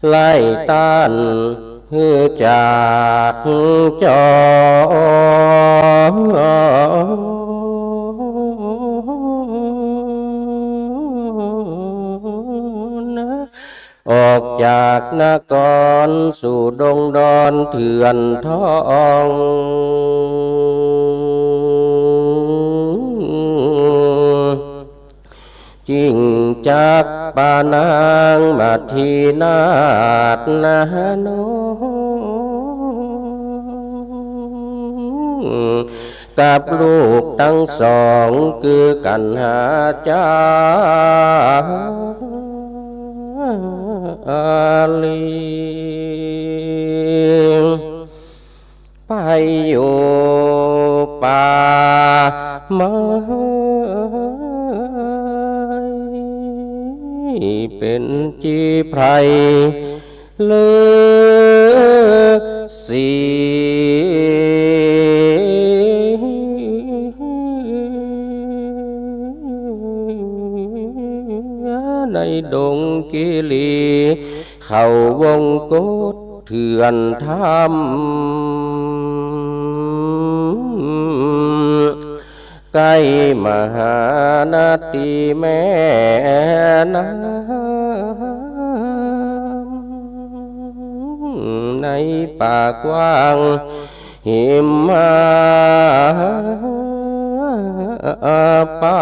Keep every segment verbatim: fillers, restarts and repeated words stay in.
ไล่ต้านหื้อจากจร ออกจากนครสู่ดงดอนเถื่อนทอง จึงจักปะนางมัทธินาถนาน้อง กับลูกตังสองคือกัณหาจารี ไปอยู่ป่าไม้ เป๋นจีไพรฤๅษี ในดงกิริ เข้าวงกตเถื่อนธรรม ใก้มหานทีแม่น้ำ ในป่ากว้างหิมพา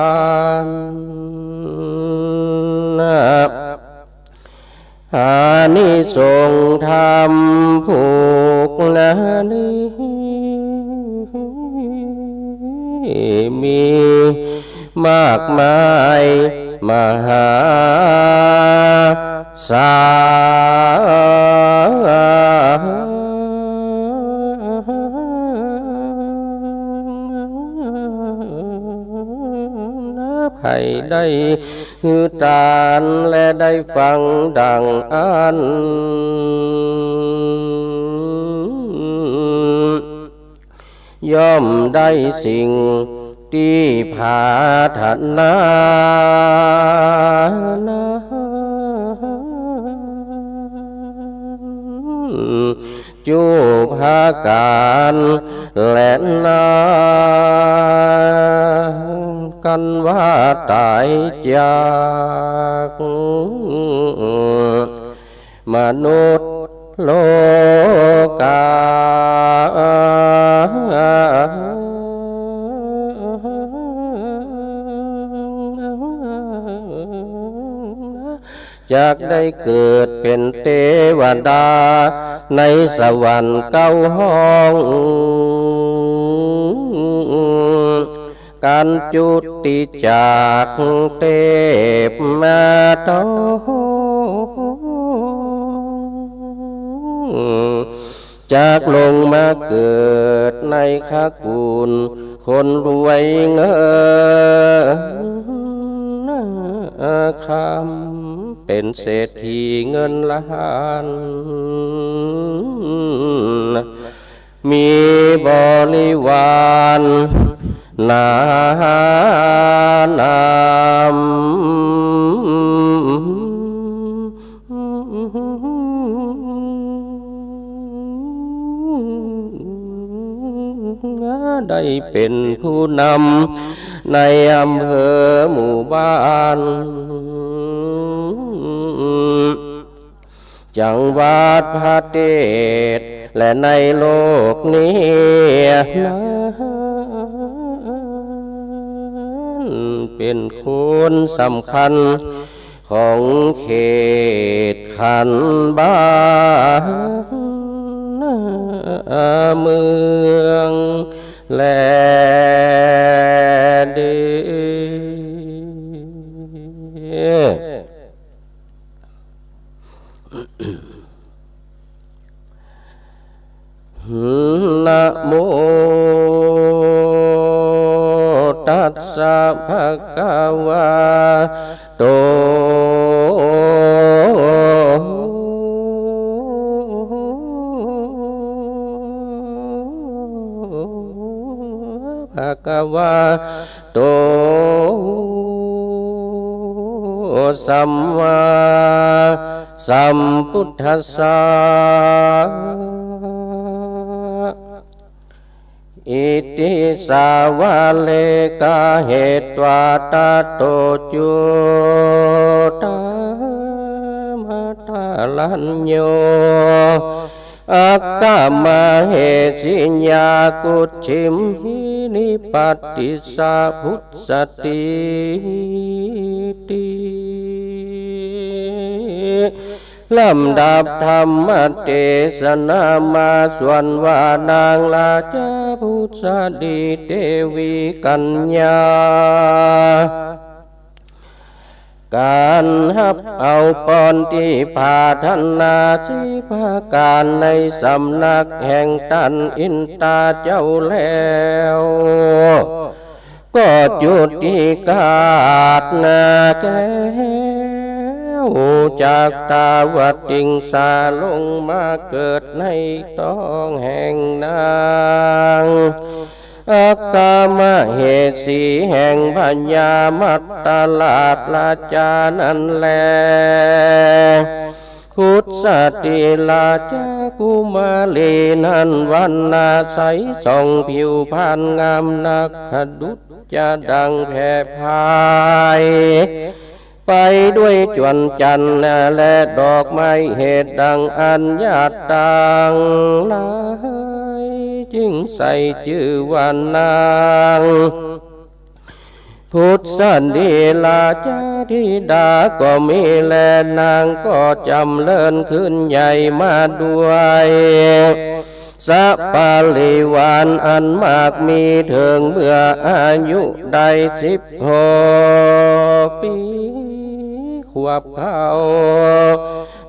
นต์ อานิสงส์ธรรมผูกนานี้ มีมากมายมหาศาล ใผได้ หื้อตานและได้ฟังดั่งอั้น ย่อมได้สิ่งตี้ผาถนานั้น จุประก๋าน และนากั๋นว่าต๋ายจากมนุษย์โลกา จักได้เกิดเป๋นเตวดาในสวรรค์เก้าห้อง ก๋านจุติจากเตปมาต้อง จักลงมาเกิดในขะกู๋ลคนรวยเงินคำ เป๋นเศรษฐีเงินล้าน มีบริวารหนานำ ได้เป๋นผู้นำในอำเภอหมู่บ้าน จังหวัดประเทศและในโลกนี้นั้น เป๋นคนสำคัญของเขตขันธ์บ้านเมืองแลเด้อ นะโมตัสสะภะคะวะโต ภะคะวะโต สัมมา สัมพุทธัสสะ อิติสาวะเรกะ เหตวาตะโต จุตตามะตะรัญโญ อักขะมะเหสี ยากุจฉิมหิ นิปาติสสะ ภุสสะตีติ ลำดับธรรมเตสนามาส่วนว่านางราชาภุสสะดีเตวีกัญญา ก๋านฮับเอาปอนตี้ผาถนาสีประก๋านในสำนักแห่งต้านอินตาเจ้าแล้ว ก็จุติกาดนาแก้วจากตาวติงสาลงมาเกิดในต๊องแห่งนาง อักขะมะเหสีแห่งพญามัตตราชราชานั้นแล ภุสสะดีราชกุมารีนั้นวรรณาใสส่องผิวพรรณงามนัก ผดุจจะดังแผ่พาย ไปด้วยจวนจันทร์และดอกไม้เหตุดังอัญญาติตังหลาย จึงใส่จื้อว่านาง ภุสสะดีราชธิดาก็มีแล นางก็จ๋ำเริญขึ้นใหญ่มาด้วย สะปะริวารอันมากมีเถิงเมื่ออายุได้สิบหกปี ขวบเข้า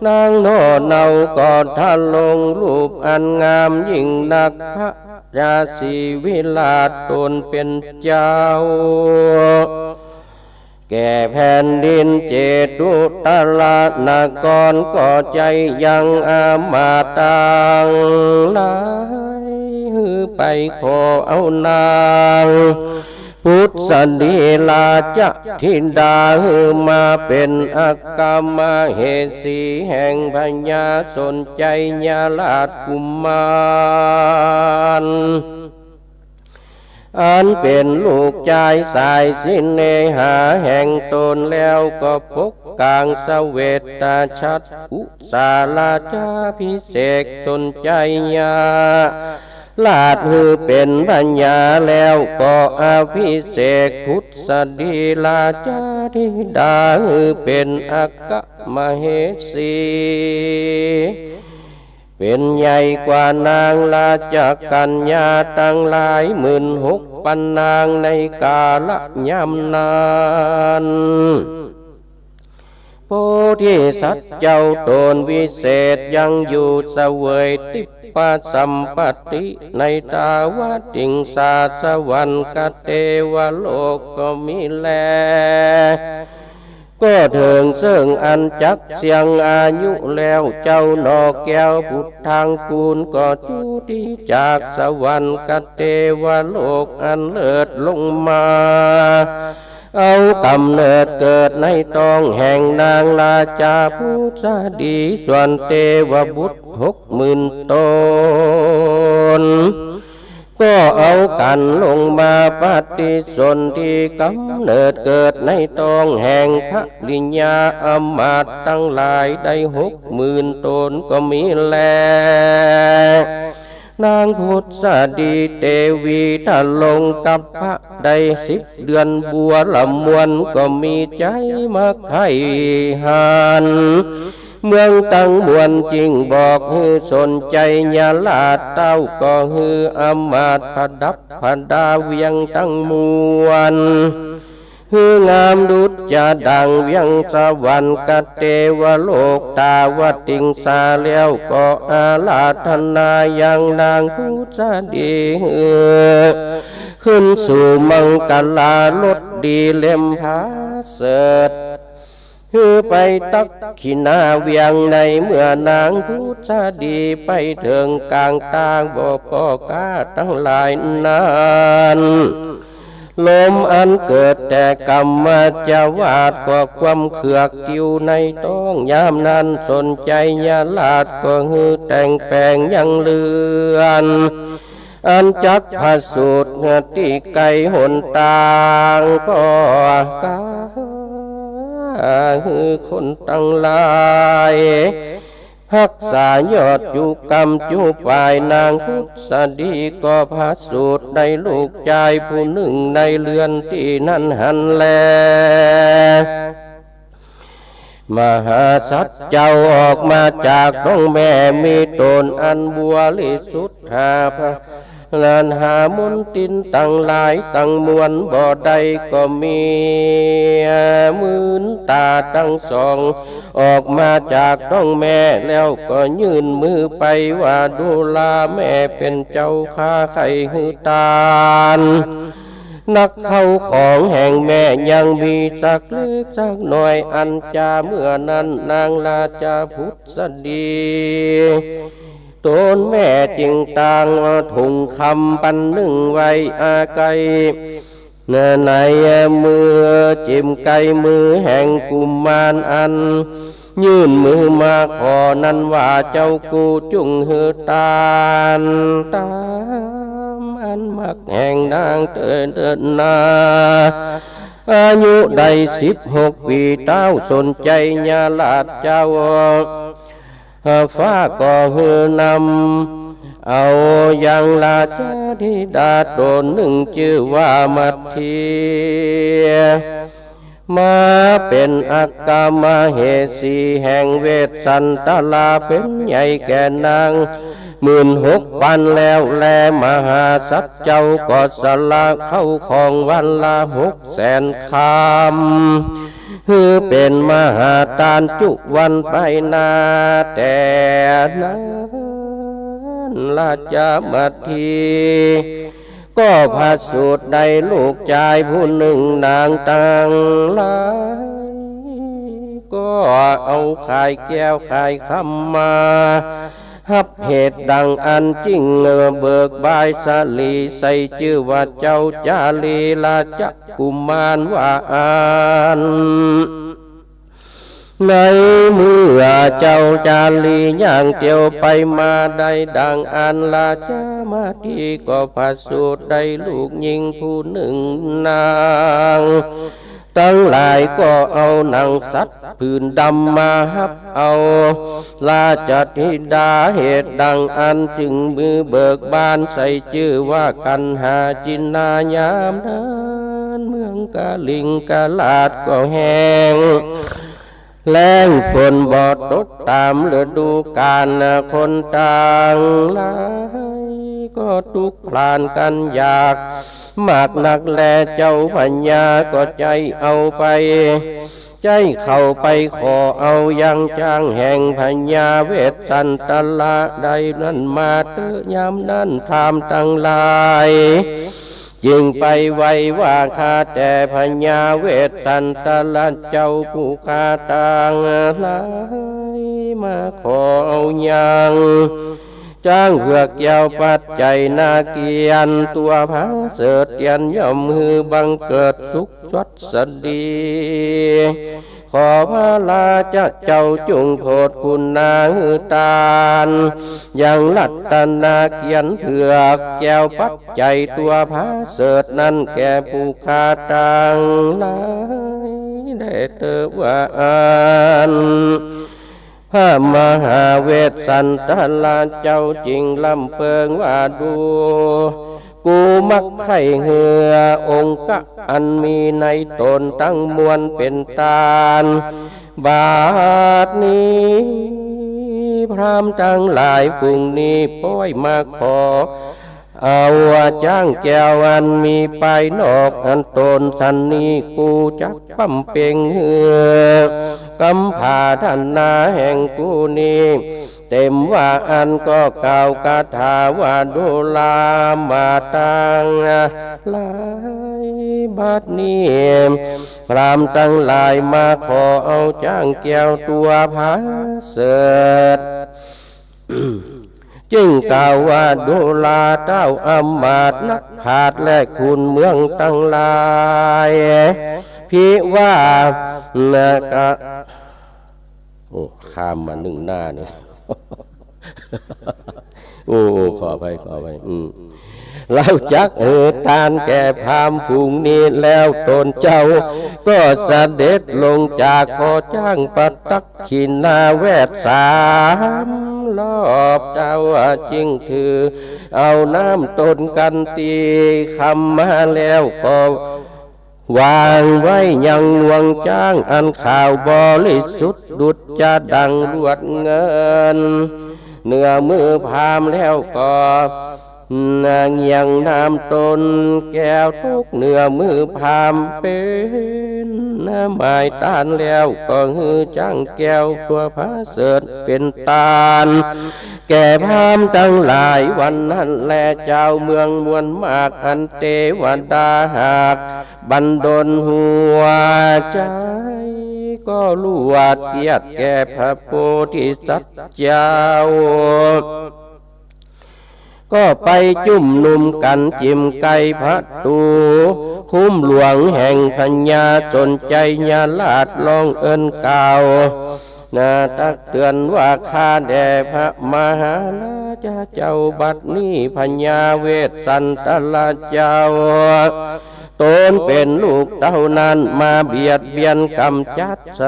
นางโน่เนาก็ทรงรูปอันงามยิ่งนัก พระยาศรีวิราชตนเป็นเจ้า แก่แผ่นดินเจตุตรนครก็ใจ้ยังอำมาตย์ตังหลาย หื้อไปขอเอานาง ภุสสะดีราชธิดาหื้อมาเป๋นอัคคมเหสีแห่งพญาสนชัยยราชกุมาร อันเป๋นลูกจายสายเสน่หาแห่งตนแล้วก็ปกก๋างเสวตฉัตรอุสาราชาภิเษกสนชัยย ราชหื้อเป๋นพญาแล้วก็อภิเษกภุสสะดีราชธิดาหื้อเป๋นอัคคมเหสี เป๋นใหญ่กว่านางราชกัญญาตังหลายหมื่นหกปันนางในกาละยามนั้น โพธิสัตว์เจ้าต๋นวิเศษยังอยู่เสวยทิพพสัมปัตติในตาวติงสาสวรรคเตวโลกก็มีแล ก็เถิงเซิ่งอันจักเสี้ยงอายุแล้ว เจ้าหน่อแก้วผุดทางกูลก็จุติจากสวรรคเตวโลกอันเลิศลงมา เอาก๋ำเนิดเกิดในต๊องแห่งนางราชาภุสสะดี ส่วนเตวบุตรหกหมื่นต๋น ก็เอากั๋นลงมาปฏิสนธิก๋ำเนิดเกิดในต๊องแห่งภริยาอำมาตย์ตังหลายได้หกหมื่นต๋นก็มีแล นางภุสสะดีเตวีทรงกัปปะได้สิบเดือนบัวละมวลก็มีใจ๋มาใค่หัน เมืองตังมวลจึงบอกหื้อสนชัยยราชเต้าก็หื้ออำมาตย์ประดับประดาเวียงตังมวล หื้องามดุจจะดังเวียงสวรรคเตวโลก ตาวติงสาแล้วก็อาราธนายังนางภุสสะดีหื้อ ขึ้นสู่มังคลารสดีเล็มผาเสริฐ หื้อไปตักขิณาเวียงในเมื่อนางภุสสะดีไปเถิงก๋างตางบ่ปอก๊าตังหลายนั้น ลมอันเกิดแต่กัมมัจจวาตก็คว่ำเคือกอยู่ในต๊อง ยามนั้นสนชัยราชก็หื้อแต่งแป๋งยังเรือน อันจักผสูติตี้ไก๋หนตาง ก็กาหื้อคนตังหลาย ฮักษายอดจุกรรมจุปาย นางผุสดีก็ผสูติได้ลูกจายผู้หนึ่งในเรือนตี้นั้นหั้นแล มหาสัตว์เจ้าออกมาจากต๊องแม่ มีต๋นอันบริสุทธิ์ หาผะ ลันหามนทินตังหลายตังมวลบ่ได้ ก็มีมืนต๋าตังสอง ออกมาจากต๊องแม่แล้วก็ยื่นมือไปว่า ดูราแม่เป๋นเจ้าข้า ใค่หื้อตาน นักเข้าของแห่งแม่ยังมีสักเล็กสักน้อย อันจาเมื่อนั้นนางราชผุสดี ต๋นแม่จึงตางถุงคำปันนึ่งไว้อาไก ในมือจิมไกมือแห่งกุมารอันยื่นมือมาขอนั้นว่า เจ้ากูจุ่งหื้อตานต๋ามอันมักแห่งนางเต๋อเตินนา อายุได้สิบหกปี๋ เต๊าสนชัยราชเจ้า ฟ้าก็หื้อนำ เอายังราชธิดาต๋นนึ่งจื้อว่ามัทธี มาเป๋นอัคคมเหสีแห่งเวสสันตรา เป๋นใหญ่แก่นางหมื่นหกปันแล้วแล มหาสัตว์เจ้าก็สละเข้าของวันละหกแสนคำ หื้อเป๋นมหาตานจุวันไปนา แต่นั้นราชมัทธี ก็ผสูติได้ลูกจายผู้หนึ่ง นางตังหลายก็เอาขายแก้วขายคำมา ฮับเหตุดังอั้นจึ่งเบิกบายสาลี ใส่จื้อว่าเจ้าจาลีราชกุมารว่าอั้น ในเมื่อเจ้าจาลีย่างเตียวไปมาได้ดังอั้น ราชมัทธีก็ผสูติได้ลูกญิงผู้หนึ่ง นางตังหลายก็เอาหนังสัตว์ผืนดำมาฮับเอาราชธิดา เหตุดังอั้นจึ่งมือเบิกบาน ใส่จื้อว่ากัณหาจินนา ยามนั้นเมืองกลิงกราชก็แห้ง แล้งฝนบ่ตกต๋ามฤดูกาล คนตังหลายก็ตุ๊กข์พล่านกั๋นอยากมากนักแล เจ้าพญาก็ใจ้เอาไป ใจ้เข้าไปขอเอายังจ้างแห่งพญาเวสสันตระได้นั้นมาเต๊อะ ยามนั้นพราหมณ์ตังหลาย จึ่งไปไหว้ว่า ข้าแต่พญาเวสสันตระเจ้าผู้ข้าตังหลายมาขอเอายังจ๊างเผือกแก้วปัจจัยนาเกียรติตัวผาเสริฐเตียนย่อมหื้อบังเกิดสุขสวัสดี ขอพระราชเจ้าจุ่งโผดคุณนาหื้อตาน ยังรัตนาเกียรติเผือกแก้วปัจจัยตัวผาเสริฐนั้นแก่ผู้ข้าตังหลายได้เต๊อะว่าอั้น พระมหาเวสสันตระเจ้าจึ่งร่ำเปิงว่า ดู กูมักใค่หื้อองค์กะอันมีในต๋นตังมวลเป๋นตาน บาดนี้พราหมณ์ตังหลายฝูงนี้ป้อยมาขอเอาจ๊างแก้วอันมีปายนอกอันต๋นสันนี้ กูจักบำเพ็งหื้อกำผาทนาแห่งกูนี้ เต็มว่าอั้นก็กล่าวคาถาว่า ดูรามาตังหลาย บาดนี้พราหมณ์ตังหลายมาขอเอาจ๊างแก้วตัวผาเสริฐ จึงกล่าวว่า ดูราเต้าอำมาตย์นักปราชญ์และขุนเมืองตังหลาย ภิวา นะกะ โอ้ ข้ามมานึ่งหน้านี่ โอ้ โอ้ ขออภัย ขออภัย อืม เฮาจักหื้อตานแก่พราหมณ์ฝูงนี้แล้ว ตนเจ้าก็เสด็จลงจากคอจ๊าง ประดักขิณาแวดสามรอบ เจ้าจึงถือเอาน้ำต้นกันตี้คำมาแล้วก็ วางไว้ยังงวงจ๊างอันขาวบริสุทธิ์ดุจจะดั่งลวดเงิน เหนือมือพราหมณ์แล้วก็ เงี่ยงน้ำต้นแก้วตกเหนือมือพราหมณ์เป๋นหมายตานแล้ว ก็หื้อจ๊างแก้วตัวผาเสริฐเป๋นตาน แก่พราหมณ์ตังหลาย วันนั้นแล จาวเมืองมวลมาก อันเตวดาหากบันดลหัวใจ๋ ก็ลวดเกียรติแก่พระโพธิสัตว์เจ้า ก็ไปจุมนุมกั๋นจิ่มใก้ประตู๋คุ้มหลวงแห่งพญาสนชัยราช ร้องเอิ้นกล่าว นะ ตักเตือนว่า ข้าแด่พระมหาราชเจ้า บัดนี้พญาเวสสันตรเจ้า ตนเป๋นลูกเต้านั้น มาเบียดเบียนก๋ำจัดส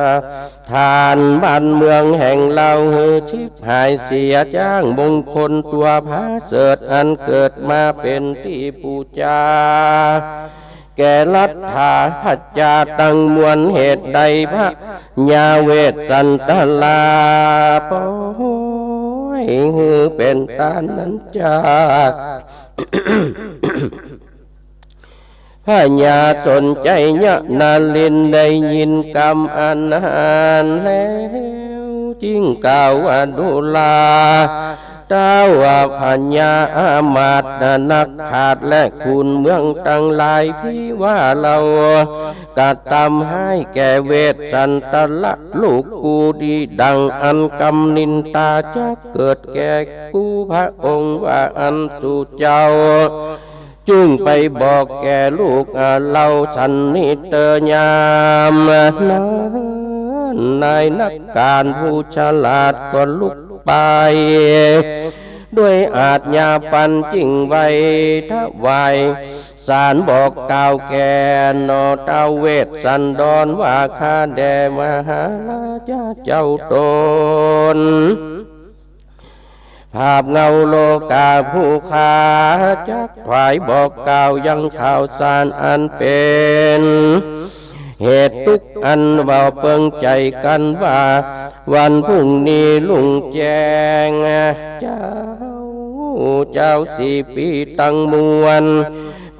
ถานบ้านเมืองแห่งเฮาหื้อฉิบหายเสีย จ๊างมงคลตัวผาเสริฐอันเกิดมาเป๋นตี้ปู๋จา แก่รัฐาประจาตังมวล เหตุใดพญาเวสสันตรา ปล่อยหื้อเป๋นตานนั้นจาก พญาสนชัยนรินทร์ได้ยินกำอันนั้นแล้ว จึงกล่าวว่า ดูรา เต้าว่าพญาอำมาตย์นักปราชญ์และขุนเมืองตังหลาย ภิว่าเฮากระตำฮ้ายแก่เวสสันตระลูกกูดีดังอันกำนินตาจักเกิดแก่กู้พระองค์ว่าอั้น สูเจ้า จึงไปบอกแก่ลูกเฮาสันนิเตยามนั้น นายนักการผู้ฉลาดก็ลุกไป ด้วยอาชญาปัญจึงไหว้ถวายสารบอกกล่าวแก่หน่อเต้าเวสสันดรว่า ข้าแด่มหาราชเจ้าตน ผาบเงาโลกาผู้ข้าจักถวายบอกกล่าวยังข่าวสารอันเป๋นเหตุตุ๊กข์อันบ่เปิงใจ๋ กั๋นว่าวันพรุ่งนี้รุ่งแจ้ง เจ้า เจ้าสี่ปี้ตังมวล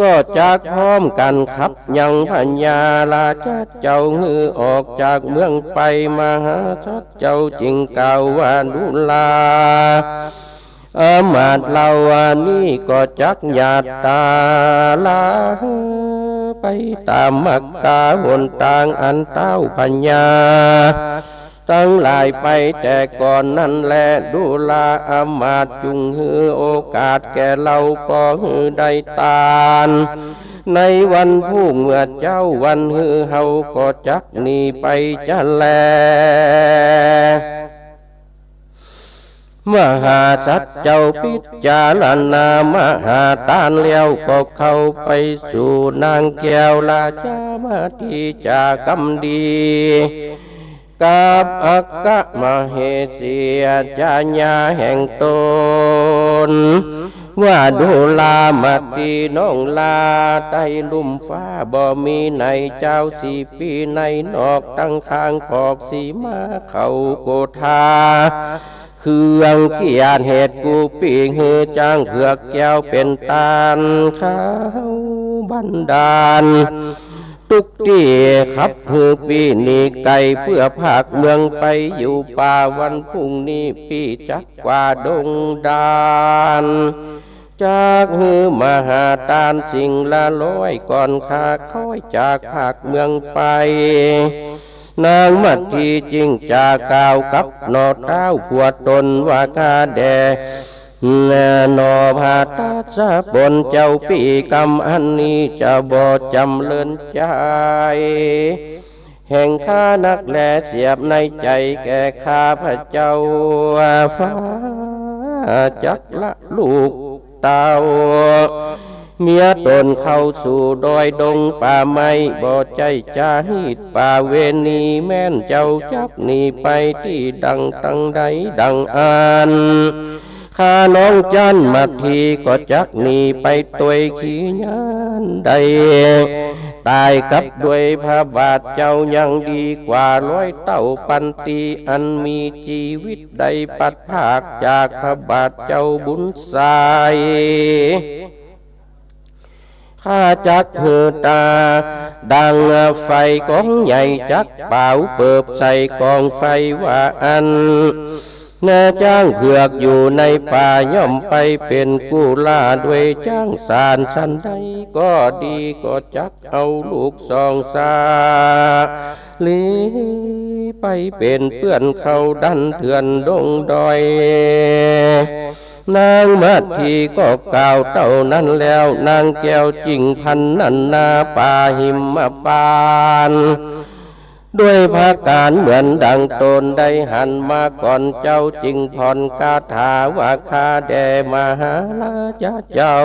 ก็จักพร้อมกั๋นขับยังพญาราชเจ้าหื้อออกจากเมืองไป มหาสัตว์ เจ้าจึงกล่าวว่า ดูรา อำมาตย์เฮานี้ก็จักหยาดตาลาไปต๋ามมักกาหนตางอันเต้าพญาตังหลายไปแต่ก่อนนั้นแล ดูรา อำมาตย์จุ่งหื้อโอกาสแก่เฮาปอหื้อได้ตาน ในวันพรุ่งเมื่อเจ๊าวันฮือเฮาก็จักหนีไปจะแล มหาสัตว์เจ้าพิจารณามหาตานแล้วก็เข้าไปสู่นางแก้วราชามาตีจากำดี กับอัคคมเหสีอาชญาแห่งตน ว่าดูรามาตีน้องลาใต้ลุ่มฟ้าบ่มีใน เจ้าสี่ปี้ในนอกตังข้างขอกสีมาเขาโกธา เครื่องเกียรติเหตุกู้ปี้หื้อจ๊างเผือกแก้วเป๋นตานเข้าบันดาล ตุ๊กตี้ขับหื้อปี้หนีไก๋เปื้อภาคเมืองไปอยู่ป่า วันพรุ่งนี้ปี้จักกว่าดงดาร จักหื้อมหาตานสิ่งละร้อยก่อนข้าค่อยจากภาคเมืองไป นางมัททีจึงจะกล่าวกับหน่อเต้าผัวตนว่า ข้าแด่ แน่หนอ พระทศพลเจ้าปี้ กำอันนี้จะบ่จ๋ำเริญใจ๋ แห่งข้านักแล เสียบในใจ๋แก่ข้าพเจ้า ว่าจักละลูกเต้า เมียต๋นเข้าสู่ดอยดงป่าไม้ บ่ใจ้จาฮีตปาเวณี แม่นเจ้าจักหนีไปตี้ดังตังใดดังอั้น ข้าน้องจั้นมัททีก็จักหนีไปตวยขี้ย้านได้ต๋ายกับด้วยพระบาทเจ้า ยังดีกว่าร้อยเต้าปันตี อันมีจีวิตได้ปัดพรากจากพระบาทเจ้าบุญสาย ข้าจักหื้อต๋าดังไฟก๋องใหญ่ จักเป่าเปิบใส่ก๋องไฟว่าอั้น แน่จ้างเผือกอยู่ในป่า ย่อมไปเป๋นกู้ล่าด้วยจ้างสาร สันใดก็ดี ก็จักเอาลูกสองสาลี ไปเป๋นเปื้อนเขาดันเถื่อนดงดอย นางมัททีก็กล่าวเต้านั้นแล้ว นางแก้วจึงพรรณนานาปาหิมพานต์ ด้วยผะก๋านเหมือนดังต๋นได้หันมาก่อน เจ้าจึงผ่อนคาถาว่า ข้าแด่มหาราชเจ้า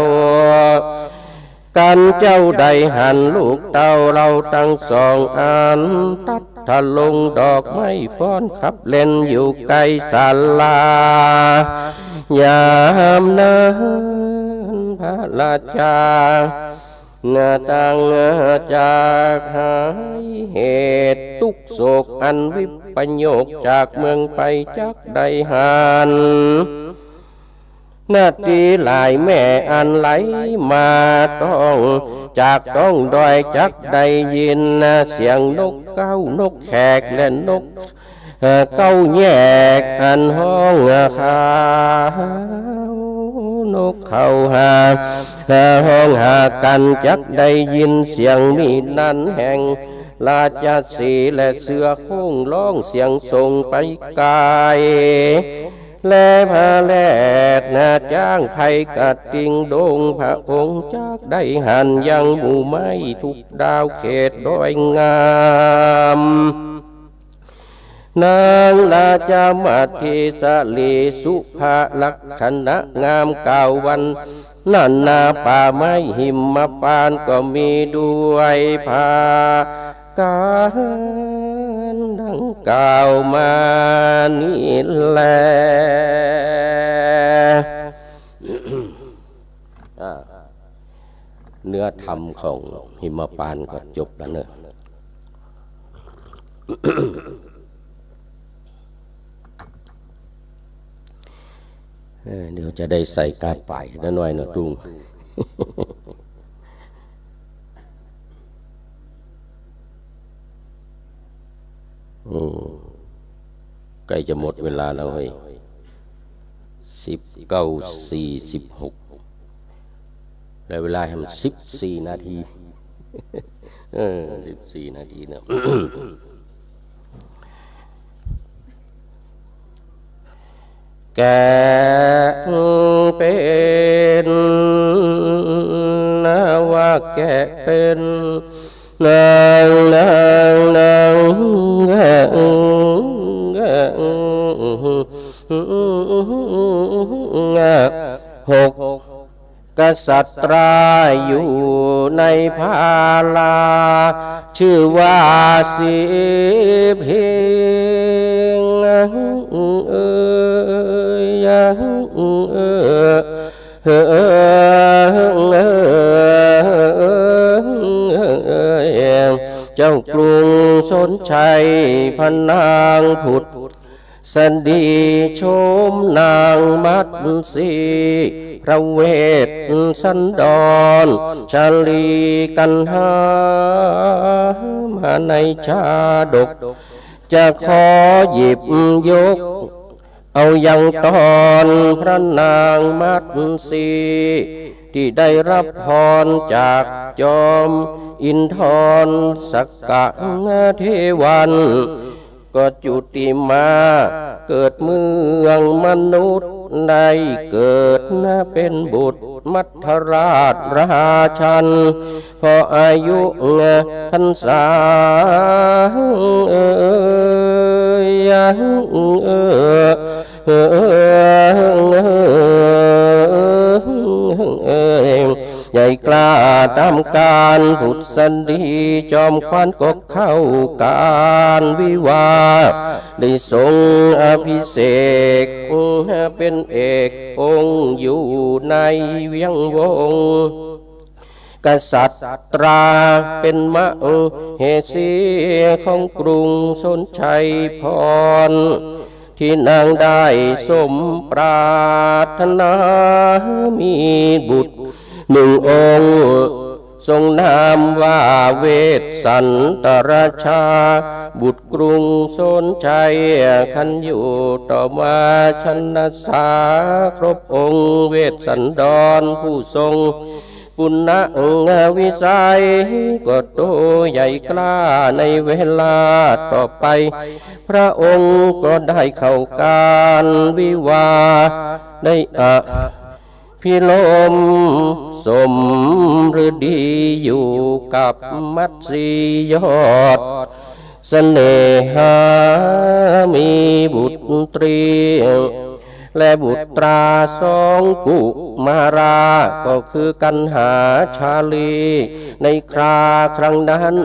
กันเจ้าได้หันลูกเต้าเฮาตังสอง อันตัดทะลงดอกไม้ฟ้อนขับเล่นอยู่ใก้ศาลา ยามนั้นพระราชา นะตังจากหายเหตุตุ๊กข์โศกอันวิปโยคจากเมืองไปจักได้หัน นาทีหลายแม่อันไหลมาต้องจากต้องดอยจักได้ยินเสียงนกเก๊านกแขกและนก เอ่อ เก๊าแยกอันฮ้องหา นกเขาหา เอ่อ ฮ้องหากั๋นจักได้ยินเสียงมีนั้นแห่งราชสีห์และเสือโคร่งฮ้องเสียงส่งไปไกล และพระแรดนะจ้างไพรกระทิงดงพระองค์จักได้หันยังหมู่ไม้ทุกดาวเขตดอยงาม นางราชมัททีสลีสุภลักษณะงามกล่าววรรณนาป่าไม้หิมพานต์ก็มีด้วยผะก๋านดังกล่าวมานี้แล อ่า เนื้อธรรมของหิมพานต์ก็จบแล้วเนอะ เออ เดี๋ยวจะได้ใส่กาป๋ายนะหน้อยเนอะ ตุ้ง อืม ใกล้จะหมดเวลาแล้วเฮ้ย สิบเก้า สี่สิบหก แล้วเวลาแหมสิบสี่นาที เออ สิบสี่นาทีเนอะ แกะเป๋น นะว่าแกะเป๋น นาง นาง นาง แกะ แกะ หก กษัตราอยู่ในพารา ชื่อว่าสีพิง เอ่ย เอ่ย เจ้ากรุงสนชัยพระนางผุด สดีชมนางมัตสี พระเวสสันดร ชลีกันหามาในชาดก จะขอหยิบยก เอายังตอนพระนางมัตสี ที่ได้รับพรจากจอมอินทรสกะเทวัน ก็จุติมาเกิดเมืองมนุษย์ ได้เกิดมาเป็นบุตรมัทธราชราชัน พออายุพรรษา ใหญ่กล้าต๋ามกาลผุดสดี จอมขวัญก็เข้ากาลวิวาห์ ได้ทรงอภิเษกเป็นเอกองค์อยู่ในเวียงวงศ์ กษัตราเป็นมเหสีของกรุงสนชัยพร ที่นางได้สมปรารถนา มีบุตรหนึ่งองค์ ทรงนามว่าเวสสันตรราชา บุตรกรุงสนชัยครรภ์อยู่ ต่อมาชนสาครบองค์ เวสสันดรผู้ทรง ปุณณวิสัยก็โตใหญ่กล้า ในเวลาต่อไป พระองค์ก็ได้เข้ากาลวิวาห์ ได้อภิรมย์สมฤดีอยู่กับมัตสียอด เสน่หามีบุตรี และบุตราสองกุมารา ก็คือกัณหาชาลี ในคราครั้งนั้น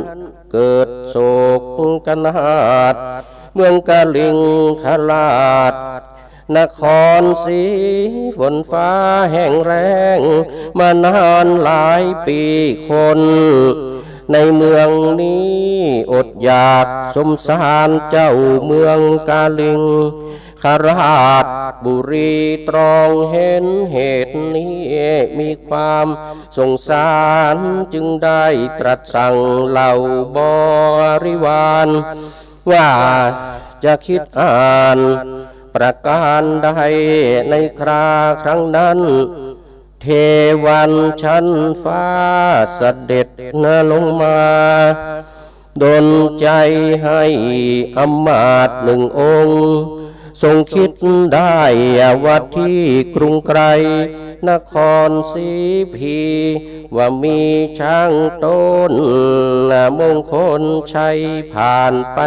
เกิดโศกนาฏ เมืองกลิงคราช นครศรีฝนฟ้าแห้งแล้ง มานานหลายปีคน ในเมืองนี้อดอยากสงสาร เจ้าเมืองกลิงคราชบุรี ตรองเห็นเหตุนี้มีความสงสาร จึงได้ตรัสสั่งเหล่าบริวาร ว่าจะคิดอ่านประการใด ในคราครั้งนั้น เทวันชั้นฟ้าเสด็จลงมา ดลใจให้อำมาตย์หนึ่งองค์ ทรงคิดได้ว่าที่กรุงไกร นครศรีพี ว่ามีช้างต้นมงคลชัยผ่านไป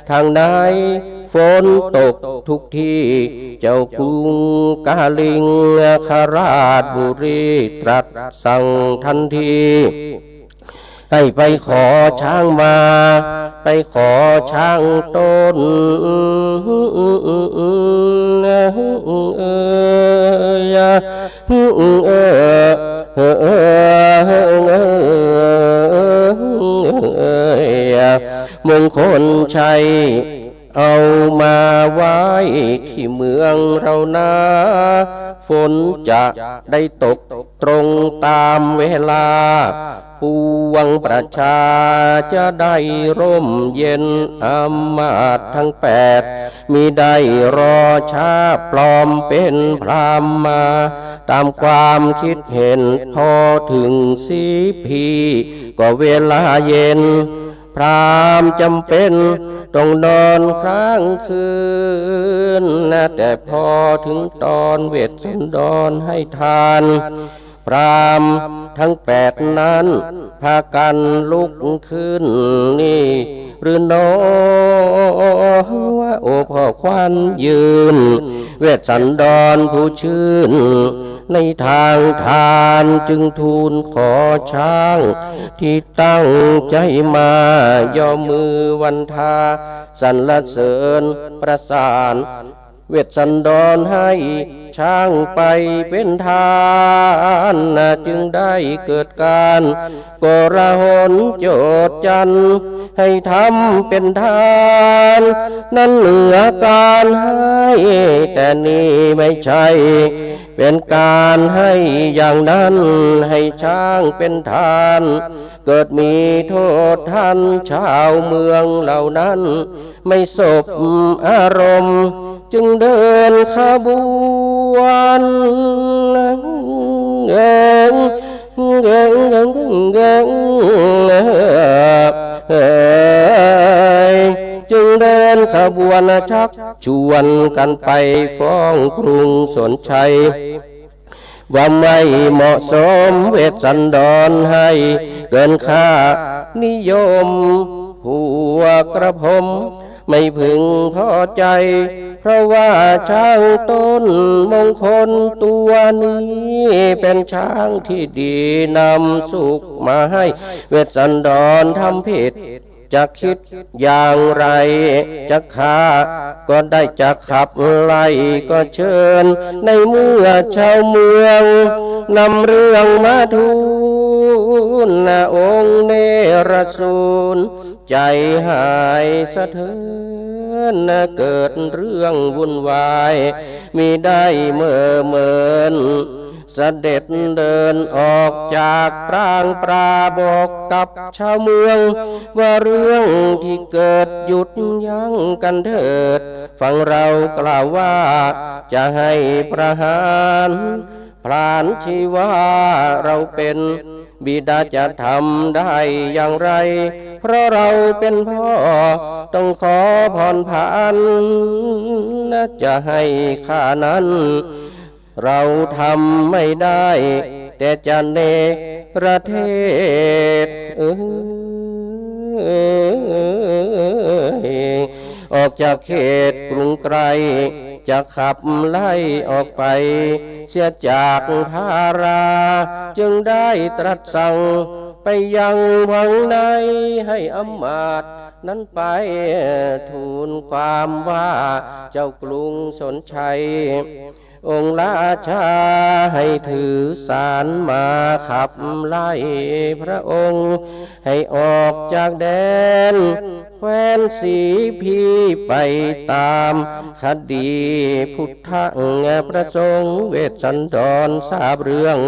ทางไหน ฝนตกทุกที่ เจ้ากรุงกลิงคราชบุรี ตรัสสั่งทันที ให้ไปขอช้างมา ไปขอช้างต้น มงคลชัย เอามาไว้ที่เมืองเรานา ฝนจะได้ตกตรงตามเวลา ปวงประชาจะได้ร่มเย็น อำมาตย์ทั้งแปด มิได้รอช้า ปลอมเป็นพราหมณ์มา ตามความคิดเห็น พอถึงสีพี ก็เวลาเย็น พราหมณ์จำเป็นต้องนอนค้างคืน แต่พอถึงตอนเวสสันดรให้ทาน พราหมณ์ทั้งแปดนั้นพากันลุกขึ้น นี่หรือหนอ โอพ่อขวัญยืน เวสสันดรผู้ชื่นในทางทาน จึงทูลขอช้าง ที่ตั้งใจมา ย่อมือวันทาสรรเสริญประสาน เวสสันดรให้ช้างไปเป็นทาน จึงได้เกิดการโกลาหลโจษจัน ให้ทำเป็นทาน นั้นเหนือการให้ แต่นี่ไม่ใช่ เป็นการให้อย่างนั้น ให้ช้างเป็นทาน เกิดมีโทษท่าน ชาวเมืองเหล่านั้น ไม่สบอารมณ์ จึงเดินขบวน เอ่ย จึงเดินขบวนชักชวนกั๋นไปฟ้องกรุงสนชัย ว่าไม่เหมาะสมเวสสันดรให้เกินค่านิยม พวกกระผมไม่พึงพอใจ เพราะว่าช้างต้นมงคลตัวนี้ เป๋นช้างที่ดีนำสุขมาให้ เวสสันดรทำผิด จะคิดอย่างไร จะฆ่าก็ได้ จะขับไล่ก็เชิญ ในเมื่อชาวเมืองนำเรื่องมาทูลองค์เนรสูล ใจหายสะเทือน เกิดเรื่องวุ่นวาย มิได้เมอเมิน เสด็จเดินออกจากปรางปราบอกกับชาวเมือง ว่าเรื่องที่เกิดหยุดยั้งกั๋นเถิด ฟังเรากล่าวว่าจะให้ประหาร ผลาญชีวาเราเป๋นบิดาจะทำได้อย่างไร เพราะเราเป๋นพ่อต้องขอผ่อนผัน จะให้ฆ่านั้น เราทำไม่ได้ แต่จะเนรเทศ เออ ออกจากเขตกรุงไกล จะขับไล่ออกไป เสียจากพารา จึงได้ตรัสสั่งไปยังวังใน ให้อำมาตย์นั้นไปทูลความว่า เจ้ากรุงสนชัย องค์ราชาให้ถือสารมาขับไล่พระองค์ ให้ออกจากแดนแคว้นสีพี ไปตามคดีพุทธประสงค์ เวสสันดรทราบเรื่อง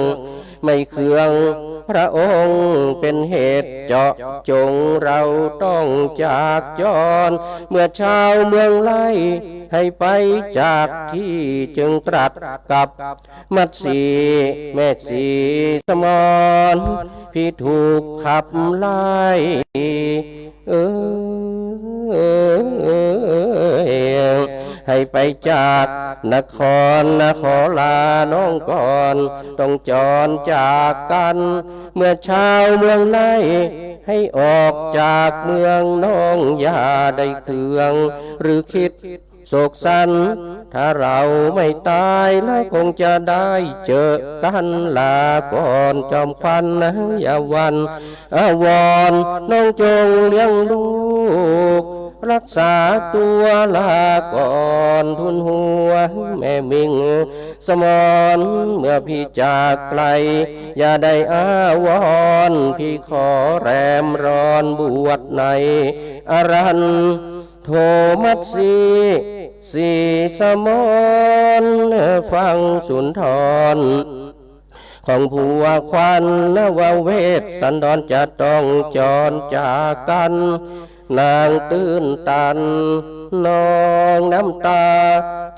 ไม่เคืองพระองค์เป๋นเหตุเจาะจง เราต้องจากจร เมื่อชาวเมืองไล่ให้ไปจากที่ จึงตรัสกับมัตสีแม่สีสมร พี่ถูกขับไล่ เออ ให้ไปจากนคร ขอลาน้องก่อน ต้องจรจากกั๋น เมื่อชาวเมืองไล่ให้ออกจากเมือง น้องอย่าได้เคืองหรือคิดโศกสัน ถ้าเราไม่ตายแล้วคงจะได้เจอกั๋น ลาก่อนจอมขวัญ อย่าหวั่น อาวรณ์ น้องจงเลี้ยงลูก รักษาตัว ลาก่อนทูลหัวแม่มิ่งสมร เมื่อพี่จากไกล อย่าได้อาวรณ์ พี่ขอแรมรอนบวชในอารัณ โถมัตสี สีสมร ฟังสุนทร ของผัวขวัญ ว่าเวสสันดรจะต้องจรจากกั๋น นางตื้นตันนองน้ำตา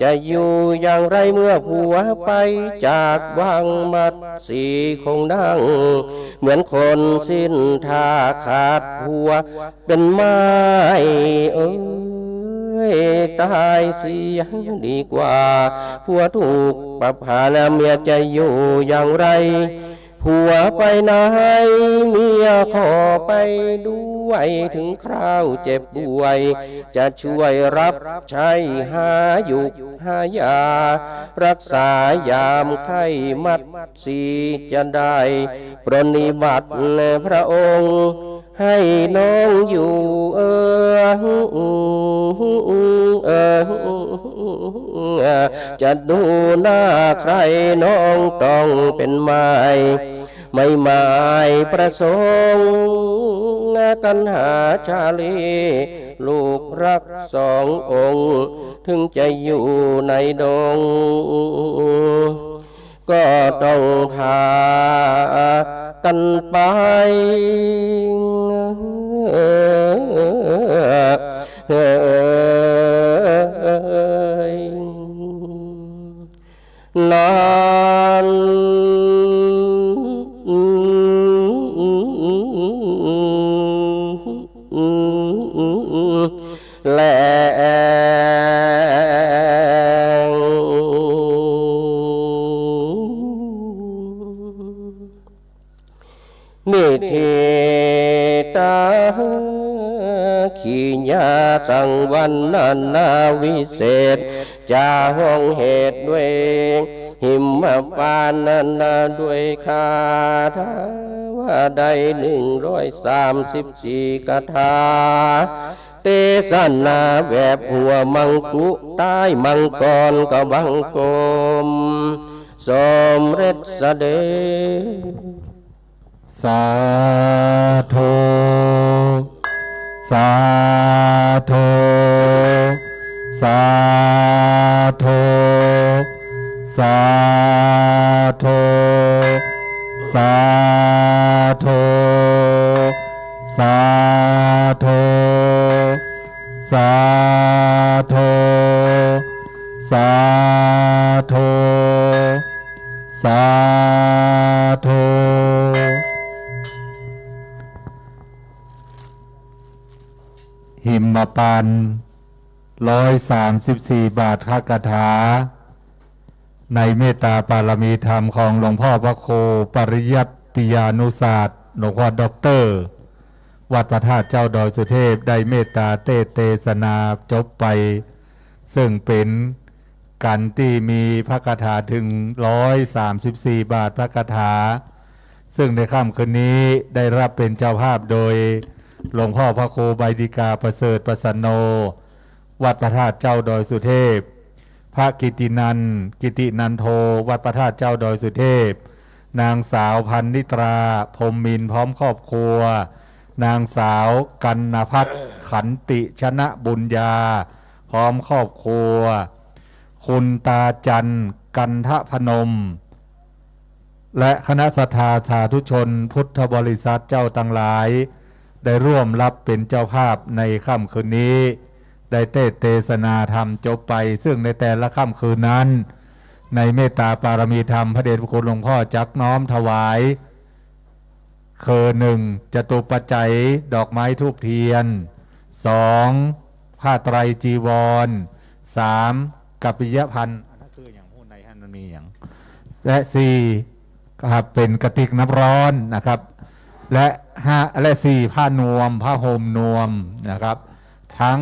จะอยู่อย่างไรเมื่อผัวไปจากวัง มัตสีคงนั่งเหมือนคนสิ้นท่า ขาดผัว เป๋นไม้เอ้ย ตายเสียดีกว่า ผัวถูกประหาร เมียจะอยู่อย่างไร ผัวไปไหน เมียขอไปด้วย ถึงคราวเจ็บป่วย จะช่วยรับใช้หาหยุกหายา รักษายามไข้ มัตสีจะได้ปรนนิบัติพระองค์ ให้น้องอยู่ เออ เออ จะดูหน้าใคร น้องต้องเป๋นไม้ ไม่หมายประสงค์ กัณหาชาลี ลูกรักสององค์ ถึงจะอยู่ในดง ก็ต้องพากั๋นไป เฮ้ย นั้น สังวรรณนาวิเศษ จะฮ้องเหตุด้วยหิมพานต์นั้นด้วยคาถาว่าได้หนึ่งร้อยสามสิบสี่คาถา เตสนาแบบหัวมังกุ ใต้มังกรกำบังคม สำเร็จเสด็จ สาธุ สาธุ สาธุ สาธุ สาธุ สาธุ สาธุ สาธุ สาธุ หิมพานต์ ร้อยสามสิบสี่ บาทคาถา ในเมตตาปารมีธรรมของหลวงพ่อพระครูปริยัติยานุศาสตร์ หลวงพ่อด็อกเตอร์ วัดพระธาตุเจ้าดอยสุเทพ ได้เมตตาเตสน์เตสนาจบไป ซึ่งเป๋นกัณฑ์ตี้มีพระคาถาเถิง ร้อยสามสิบสี่ บาทพระคาถา ซึ่งในค่ำคืนนี้ได้รับเป๋นเจ้าภาพโดยหลวงพ่อพระครูใบดิกาประเสริฐปัสสโน วัดพระธาตุเจ้าดอยสุเทพ พระกิตตินันท์ กิตตินันโท วัดพระธาตุเจ้าดอยสุเทพ นางสาวพันนิตรา พรหมมินทร์ พร้อมครอบครัว นางสาวกัณพัฒน์ ขันติชนะบุญญา พร้อมครอบครัว คุณตาจันทร์ กันทพนม และคณะศรัทธาสาธุชนพุทธบริษัทเจ้าตังหลาย ได้ร่วมรับเป๋นเจ้าภาพในค่ำคืนนี้ ได้เตสน์เตสนาธรรมจบไป ซึ่งในแต่ละค่ำคืนนั้น ในเมตตาปารมีธรรม พระเดชพระคุณหลวงพ่อจักน้อมถวาย คือ หนึ่ง จตุปัจจัย ดอกไม้ธูปเทียน สอง ผ้าไตรจีวร สาม กัปปิยภัณฑ์ อันนั้นคืออย่างฮู้ในหั้นมันมีอย่าง และ สี่ ครับ เป๋นกระติกน้ำร้อนนะครับ และ ห้า และ สี่ ผ้านวม ผ้าห่มนวมนะครับ ทั้ง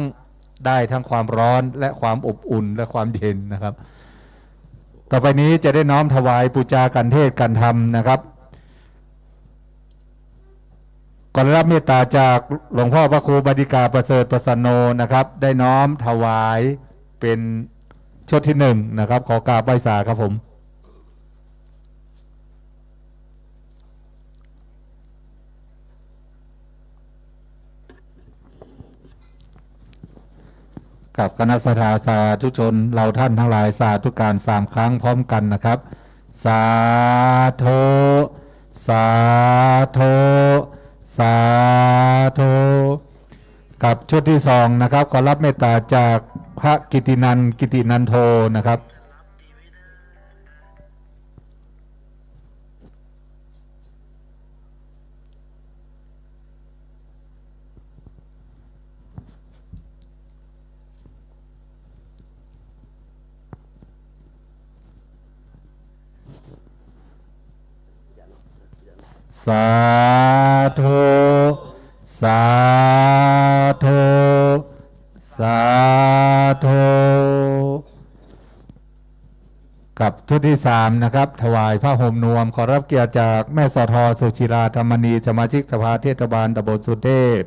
ได้ทั้งความร้อนและความอบอุ่นและความเย็นนะครับ ต่อไปนี้จะได้น้อมถวายปูจากัณฑ์เทศน์กัณฑ์ธรรมนะครับ ขอรับเมตตาจากหลวงพ่อพระครูบดิกาประเสริฐปัสสโนนะครับ ได้น้อมถวายเป๋นชุดที่หนึ่งนะครับ ขอกราบไหว้สาครับผม กับคณะศรัทธาสาธุชน เราท่านทั้งหลายสาธุการสามครั้งพร้อมกันนะครับ สาธุ สาธุ สาธุ กับชุดที่สองนะครับ ขอรับเมตตาจากพระกิตตินันท์ กิตตินันโทนะครับ สาธุ สาธุ สาธุ กับชุดที่สามนะครับ ถวายผ้าห่มนวม ขอรับเกียรติจากแม่สอทอ สุจิรา ธรรมนี สมาชิกสภาเทศบาลตำบลสุเทพ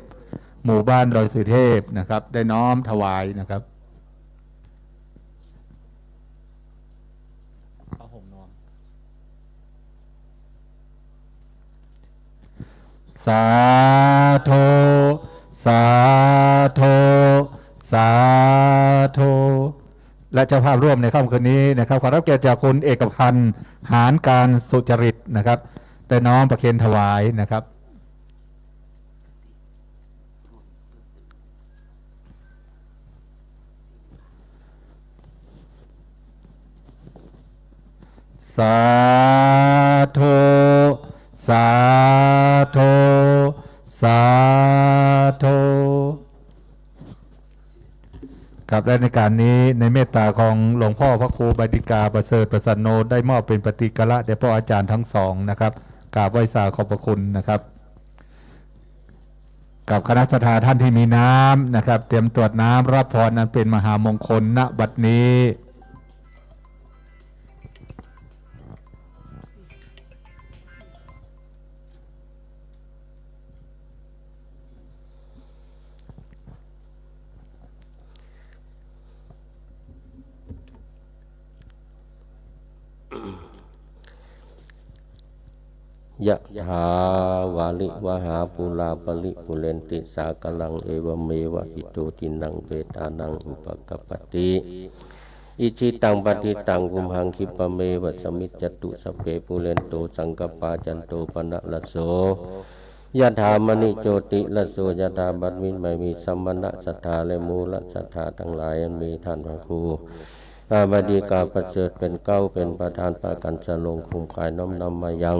หมู่บ้านดอยสุเทพนะครับ ได้น้อมถวายนะครับ ผ้าห่มนวม สาธุ สาธุ สาธุ และเจ้าภาพร่วมในค่ำคืนนี้นะครับ ขอรับเกียรติจากคุณเอกพันธ์ หานการสุจริตนะครับ ได้น้อมประเคนถวายนะครับ สาธุ สาธุ สาธุ ครับ และในการนี้ในเมตตาของหลวงพ่อพระครูบดิกาประเสริฐปัสสโน ได้มอบเป๋นปฏิกละแด่พ่ออาจารย์ทั้งสองนะครับ กราบไหว้สาขอบพระคุณนะครับ กับคณะศรัทธาท่านที่มีน้ำนะครับ เตรียมตวดน้ำรับพรอันเป็นมหามงคล ณ บัดนี้ ยะถา วาริวะหา ปูรา ปะริปูเรนติ สาคะรัง เอวะเมวะ อิโต ทินนัง เปตานัง อุปะกัปปะติ อิจฉิตัง ปัตถิตัง ตุมหัง คิปะเมวะ สะมิจจตุ สัพเพ ปูเรนตุ สังกัปปา จันโท ปะนะระโส ยะถา มะณิ โชติระโส ยะถา บัดนี้ ใคร่มีสมณะศรัทธาและมูลศรัทธาตังหลาย อันมีต้านพระครู พระบดีกาประเสริฐเป๋นเก๊าเป๋นประธาน ปากั๋นสรงคุ้มค่ายน้อมนำมายัง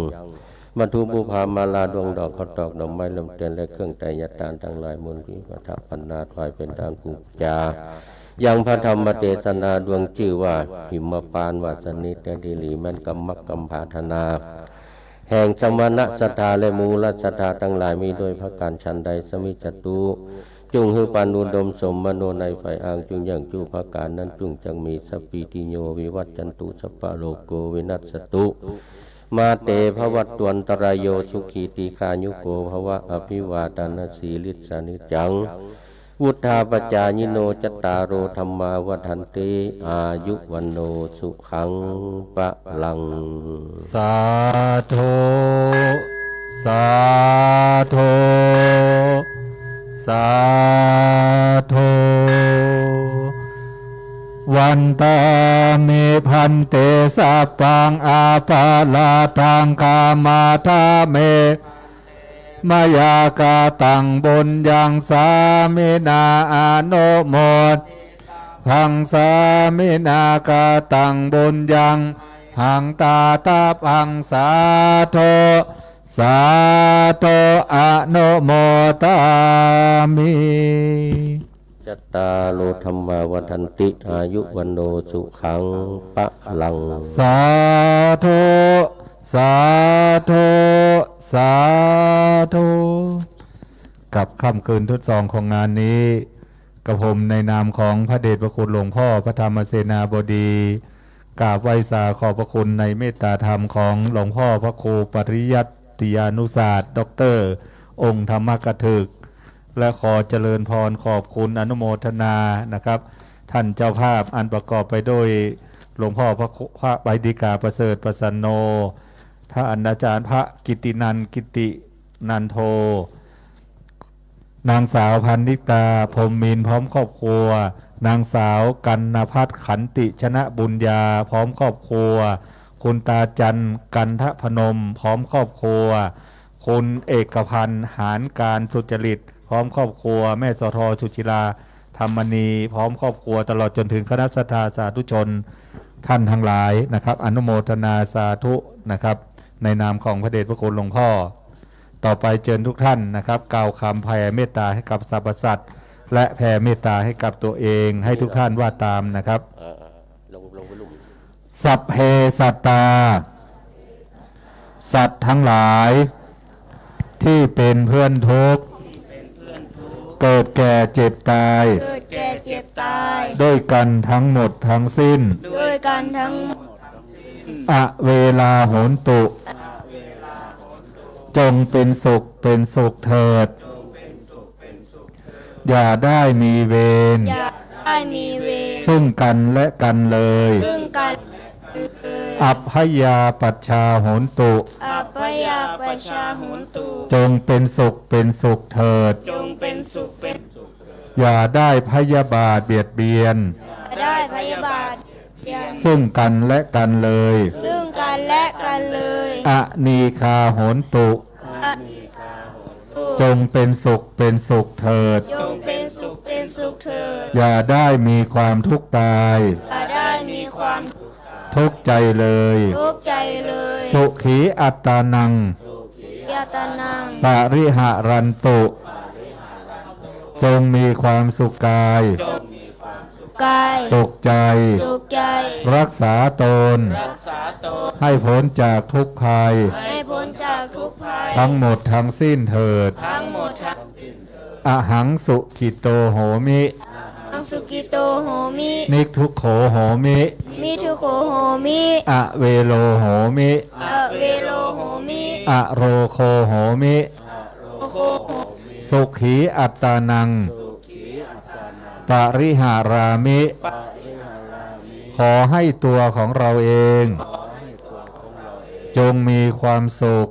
วัตถุบูชามาลาดวงดอก ข้าวตอกดอกไม้ เลื่อมเตียนและเครื่องไตรยตาตังหลาย มูลนิธิพัฒนาถวายเป๋นต้านปู๋จา ยังพระธรรมเตสนาดวงจื้อว่าหิมพานต์ ว่าสะนี้ แต๊ดีหลีแม้นกำมักกำผาธนา แห่งสมณะศรัทธาและมูลศรัทธาตังหลาย มีด้วยประก๋านฉันใด สะมิจจตุ จุ่งหื้อปานอุดมสม มโนในใฝ่อ้าง จุ่งยั่งจุประก๋านนั้น จุ่งจักมี สัพพีติโย วิวัชชันตุ สัพพะโรโค วินัสสะตุ มา เต ภะวัตวันตะราโย สุขี ทีฆายุโก ภะวะ อะภิวาทะนะสีลิสสะ นิจจัง วุฑฒาปะจายิโน จัตตาโร ธัมมา วัฑฒันติ อายุ วัณโณ สุขัง พะลัง สาธุ สาธุ สาธุ วันทามิ ภันเต สัพพัง อะปะราธัง ขะมาทาเม มะยา กะตัง บุญญัง สามินา อะนุโม พัง สามินา กะตัง บุญญัง หัง ตาทะพัง สาธุ สาธุ อะนุโมทามิ จัตตาโร ธัมมา วัฑฒันติ อายุ วัณโณ สุขัง พะลัง สาธุ สาธุ สาธุ กับค่ำคืนชุดสองของงานนี้ กระผมในนามของพระเดชพระคุณหลวงพ่อพระธรรมเสนาบดี กราบไหว้สาขอบพระคุณในเมตตาธรรมของหลวงพ่อพระครูปริยัติยานุศาสตร์ ด็อกเตอร์ องค์ธรรมกถึก และขอเจริญพรขอบคุณอนุโมทนานะครับ ท่านเจ้าภาพอันประกอบไปด้วยหลวงพ่อพระครู พระใบดิกาประเสริฐประสันโน ท่านอาจารย์พระกิตตินันท์ กิตตินันโท นางสาวพันนิตา พรหมมินทร์ พร้อมครอบครัว นางสาวกัณพัฒน์ ขันติชนะบุญญา พร้อมครอบครัว คุณตาจันทร์ กันทพนม พร้อมครอบครัว คุณเอกพันธ์ หานการสุจริต พร้อมครอบครัว แม่ สท สุจิรา ธรรมณี พร้อมครอบครัว ตลอดจนถึงคณะศรัทธาสาธุชนท่านทั้งหลายนะครับ อนุโมทนาสาธุนะครับ ในนามของพระเดชพระคุณหลวงพ่อ ต่อไปเจิญทุกท่านนะครับ กล่าวคำแผ่เมตตาให้กับสรรพสัตว์ และแผ่เมตตาให้กับตัวเอง ให้ทุกท่านว่าตามนะครับ เอ่อ ลง ลงไปลุ่ม สัพเพสัตตา สัตว์ทั้งหลาย ที่เป็นเพื่อนทุกข์ เกิดแก่เจ็บตาย เกิดแก่เจ็บตาย ด้วยกันทั้งหมดทั้งสิ้น ด้วยกันทั้งหมด อะเวลาโหนตุ จงเป็นสุขเป็นสุขเถิด อย่าได้มีเวร อย่าได้มีเวร ซึ่งกันและกันเลย ซึ่งกันและกันเลย อัพพยาปัชชาโหนตุ อัพพยาปัชชาโหนตุ จงเป็นสุขเป็นสุขเถิด จงเป็นสุขเป็นสุขเถิด อย่าได้พยาบาทเบียดเบียน อย่าได้พยาบาท ซึ่งกันและกันเลย ซึ่งกันและกันเลย อนีฆาโหนตุ อนีฆาโหนตุ จงเป็นสุขเป็นสุขเถิด จงเป็นสุขเป็นสุขเถิด อย่าได้มีความทุกข์กาย อย่าได้มีความทุกข์กาย ทุกข์ใจเลย ทุกข์ใจเลย สุขีอัตตานัง สุขีอัตตานัง ปริหารันตุ จงมีความสุขกาย จงมีความสุขกาย สุขใจ สุขใจ รักษาตน รักษาตน ให้พ้นจากทุกข์ภัย ให้พ้นจากทุกข์ภัย ทั้งหมดทั้งสิ้นเถิด ทั้งหมดทั้งสิ้นเถิด อหังสุขิตโตโหมิ อังสุขิโตโหมิ นิทุกโขโหมิ นิทุกโขโหมิ อเวโรโหมิ อเวโรโหมิ อโรโคโหมิ โคโหมิ สุขีอัตตานัง ปริหารามิ ขอให้ตัวของเราเอง จงมีความสุข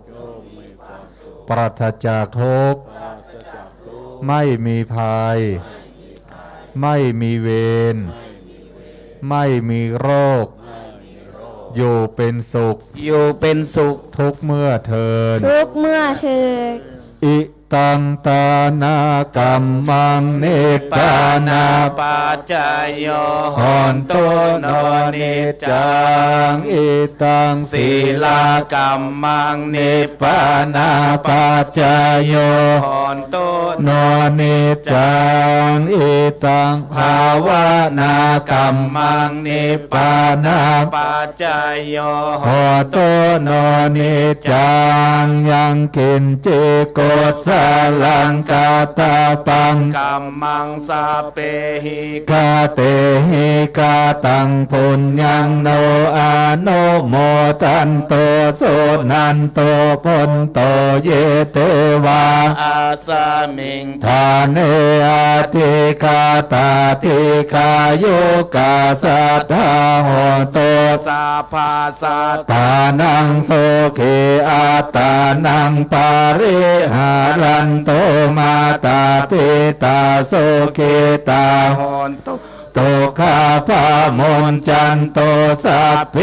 ปราศจากทุกข์ ไม่มีภัย ไม่มีเวร ไม่มีโรค อยู่เป็นสุข อยู่เป็นสุข ทุกเมื่อเทอญ ทุกเมื่อเทอญ อิตังตานะกัมมัง นิพพานะปัจจโย โหนตุ โน นิจจัง อิตัง ศีลกัมมัง นิพพานะปัจจโย โหนตุ โน นิจจัง อิตัง ภาวนากัมมัง นิพพานะปัจจโย โหนตุ โน นิจจัง ยังกิญจิ กุสลัง กัตตะปัง กัมมัง สัพเพหิ กะเตหิ กะตัง ปุญญัง โน อะนุโมทันตุ สุนันตุ ภุนโต เย เตวา อัสมิง ฐาเน อธิกาตา ดีฆายุกา สัตตา โหนตุ สัพพะ สัตตานัง สุขี อัตตานัง ปริหารันตุ มาตา ปิตา สุขิตา โหนตุ ทุกขา ปะมุญจันตุ สัพเพ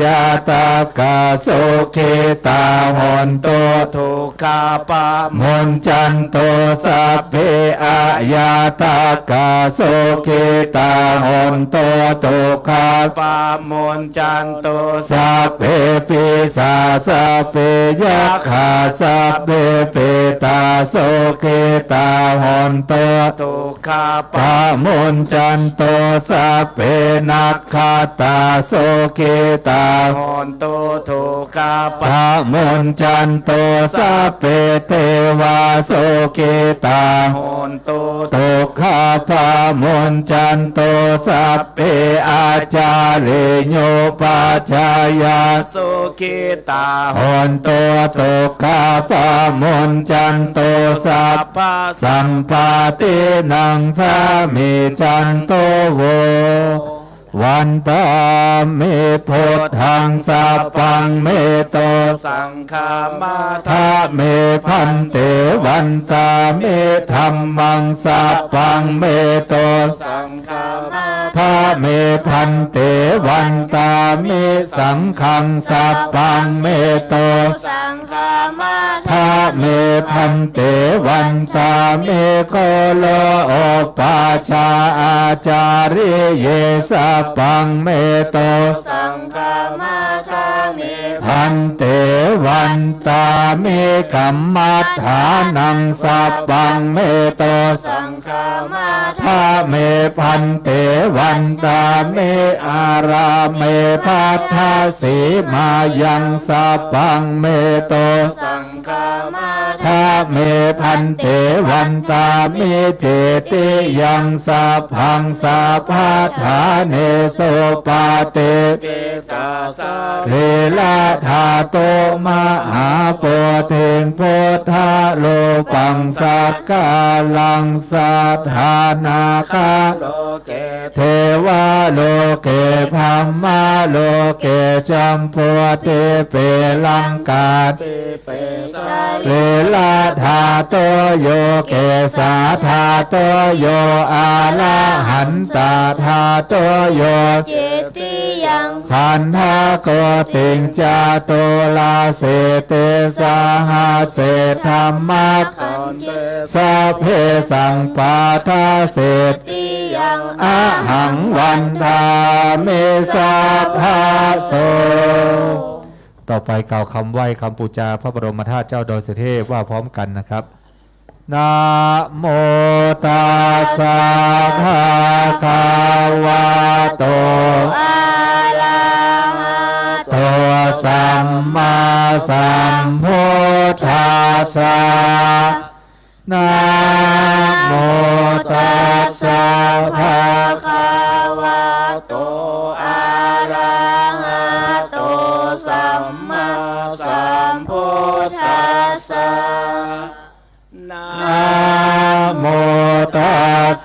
ญาตากา สุขิตา โหนตุ ทุกขา ปะมุญจันตุ สัพเพ อญาตากา สุขิตา โหนตุ ทุกขา ปะมุญจันตุ สัพเพ ปีศาจ สัพเพ ยักขา สัพเพ เปตา สุขิตา โหนตุ ทุกขา ปะมุญจันตุ สัพเพ นักขัตตา สุขิตา โหนตุ ทุกขา ปะมุญจันตุ สัพเพ เทวา สุขิตา โหนตุ ทุกขา ปะมุญจันตุ สัพเพ อาจาริโย ปัจจายา สุขิตา โหนตุ ทุกขา ปะมุญจันตุ สัพพะ สัมปาทินัง สามิจันตุ โว วันทามิ พุทธัง สัพพัง เมโต สังฆามา ทะเม พันเต วันทามิ ธัมมัง สัพพัง เมโต สังฆามา ทะเม พันเต วันทามิ สังฆัง สัพพัง เมโต สังฆามา ทะเม พันเต วันทามิ โคโล โอปาชา อาจาริเย สัพพัง เมโต สังฆามา ทะเม พันเต วันทามิ กัมมัฏฐานัง สัพพัง เมโต สังฆามา ทะเม พันเต วันทามิ อาราเม ภัททสีมายัง สัพพัง เมโต สังฆามา ทะเม พันเต วันทามิ เจติยัง สัพพัง สัพพะฐาเนสุ ปะติ สะสะ รีระธาตุ มหาโพธิง พุทธะรูปัง สักการัง สะทานะคา โลเก เทวะโลเก พรหมะโลเก จัมพูทิเป ลังกา ทิเป สะรีระธาตุ โย เกสาธาตุ โย อะระหันตะธาตุ โย เจติยัง ขันธะโกติง จตุราสีติสหัสเส ธัมมะ ขันเต สัพเพ สัมปาทาเสติยัง อะหัง วันทามิ สัพพะโส ต่อไปกล่าวคำไหว้คำปูจาพระบรมธาตุเจ้าดอยสุเทพว่าพร้อมกันนะครับ นะโมตัสสะ ภะคะวะโต อะระหะโต สัมมาสัมพุทธัสสะ นะ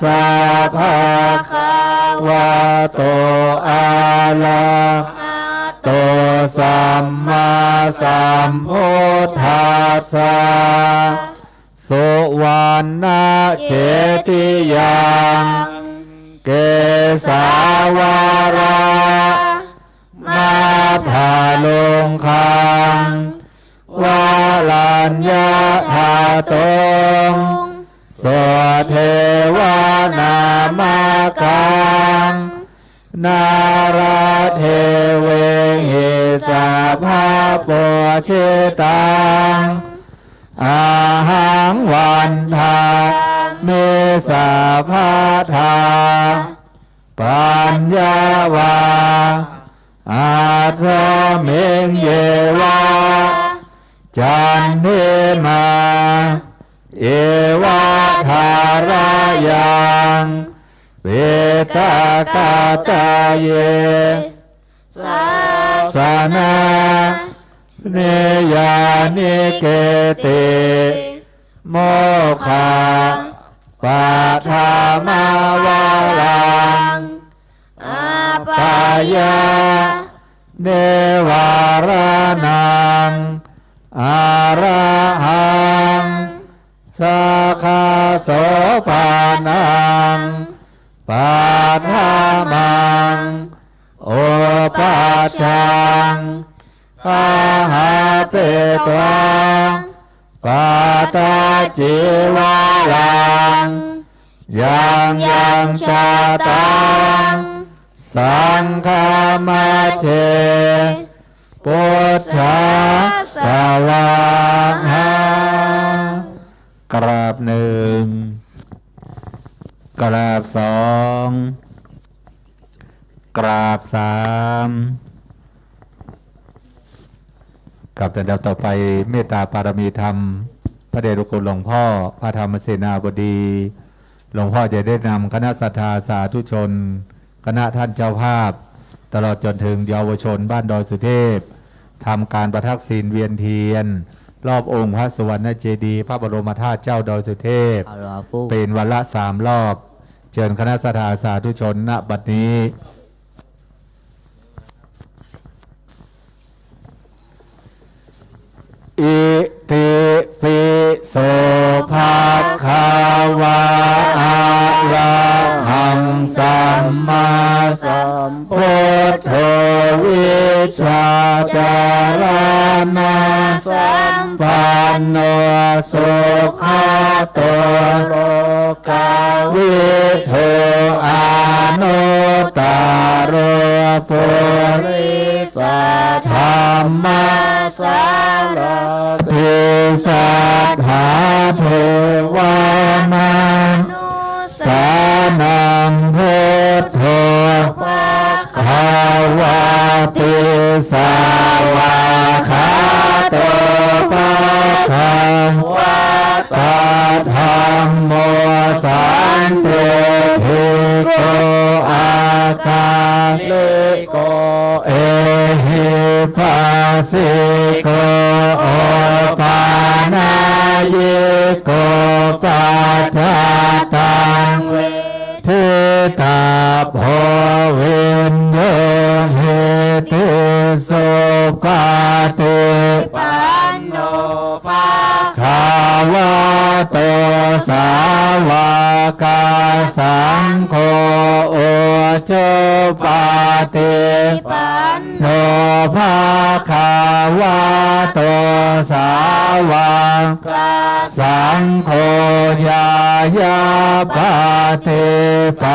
สะ ภะคะวะโต อะระหะโต สัมมาสัมพุทธัสสะ สุวัณณะเจติยัง เกสาวะระมะทะลุงคัง วะรัญญะทะตุง สุเทวะนามะกัง นาระเทวิงหิสะภะปูจิตัง อะหัง วันทามิ สะ ภะทา ปัญญาวา อัสมิง เยวะ จันทิมา อิวะ ทาระยัง ปิตะกะตะเย สาสะนะ นิยานิเกติ โมคฆะ ปะทะมะวะรัง อัปปะยะ นิวาระณัง อะระหัง สะคะโสปะนัง ปะทะมัง อุปัชฌัง คหะเปตวา ปะตะจีวะรัง ยังยังชะตัง สังฆะมัจเจ ปุจฉาสะ สวาหา กราบหนึ่ง กราบสอง กราบสาม ครับ ลำดับต่อไป เมตตาปารมีธรรม พระเดชพระคุณหลวงพ่อ พระธรรมเสนาบดี หลวงพ่อจะได้นำคณะศรัทธาสาธุชน คณะท่านเจ้าภาพ ตลอดจนถึงเยาวชนบ้านดอยสุเทพ ทำการประทักษิณเวียนเทียน รอบองค์พระสุวรรณเจดีย์ พระบรมธาตุเจ้าดอยสุเทพ อะลาฟู เป็นวันละสามรอบ เจิญคณะศรัทธาสาธุชน ณ บัดนี้ อิติปิโส ภะคะวา อะระหัง สัมมาสัมพุทโธ วิชชาจารณะสัมปันโน สุขะโต โลกวิทู อนุตตะโร ปุริสะธัมมะสารถิ สัทธาเทวามนุสสานัง พุทโธ ภะคะวาติ สะวากขาโต ภะคะวะตา ธัมโม สันทิฏฐิโก อะกาลิโก เอหิปัสสิโก โอปานายิโก ปัจจตัง เว ทิตาโพ วิญโญหิติ สุปฏิปันโน ภะคะวะโต สาวกสังโฆ อุจุปฏิปันโน ภะคะวะโต สาวกสังโฆ ญาญาปฏิปัน